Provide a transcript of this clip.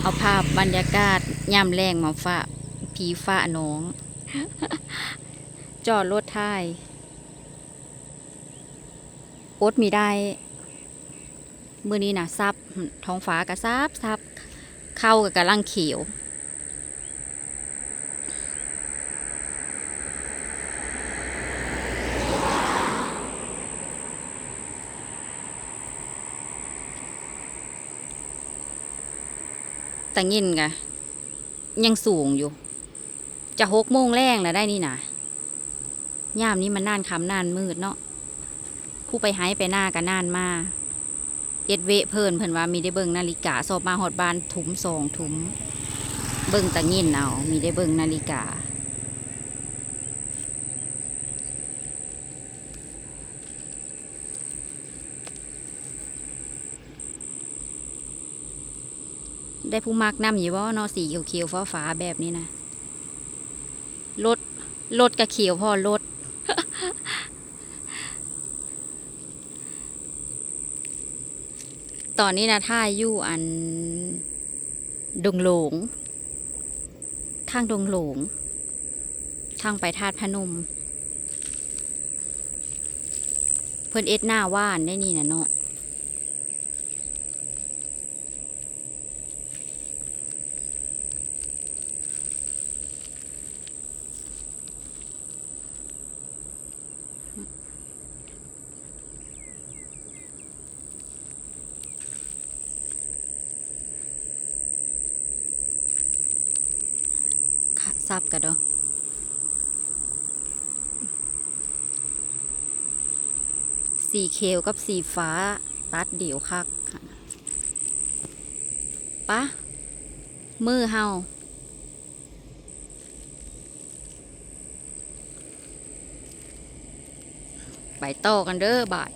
ເອົາພາບບັນຍາກາດຍາມແລງມາຝາກພີ່ຟ້ານ້ອງ ຈອດລົດຖ່າຍ ອົດມີໄດ້ ມື້ນີ້ນະສັບ ທ້ອງຟ້າກະສັບໆ ເຂົ້າກະກຳລັງຂຽວ. ຕາງິນກະຍັງສູງຢູ່ ຈະຫົກໂມງແລງແລ້ວໄດ໋ນີ້ນະ. ຍາມນີ້ມັນນານຄ່ຳນານມືດເນາະ ຜູ້ໄປໄຮ່ໄປນາກະນານມາ ເຮັດເວະເພິ່ນ ເພິ່ນວ່າມີໄດ້ເບິ່ງນາລິກາ ຊອບມາຮອດບ້ານທຸ່ມສອງທຸ່ມ ເບິ່ງຕາງິນເອົາ ມີໄດ້ເບິ່ງນາລິກາ. ໄດ້ຜູ້ມັກນຳຢູ່ບໍ່ເນາະ ສີຂຽວໆຟ້າໆແບບນີ້ນະ ລົດ ລົດກະຂຽວພໍລົດ. ຕອນນີ້ນະ ຖ່າຍຢູ່ອັນ ດົງໂຫຼງ ທາງດົງໂຫຼງ ທາງໄປທາດພະນົມ ເພິ່ນເຮັດໜ້າຫວ່ານໄດ໋ນີ້ນະເນາະ. ສັບກະເດີ ສີຂຽວກັບສີຟ້າ ຕັດດຽວຄັກ. ປະ ມື້ເຮົາ ໄປຕໍ່ກັນເດີບາດ.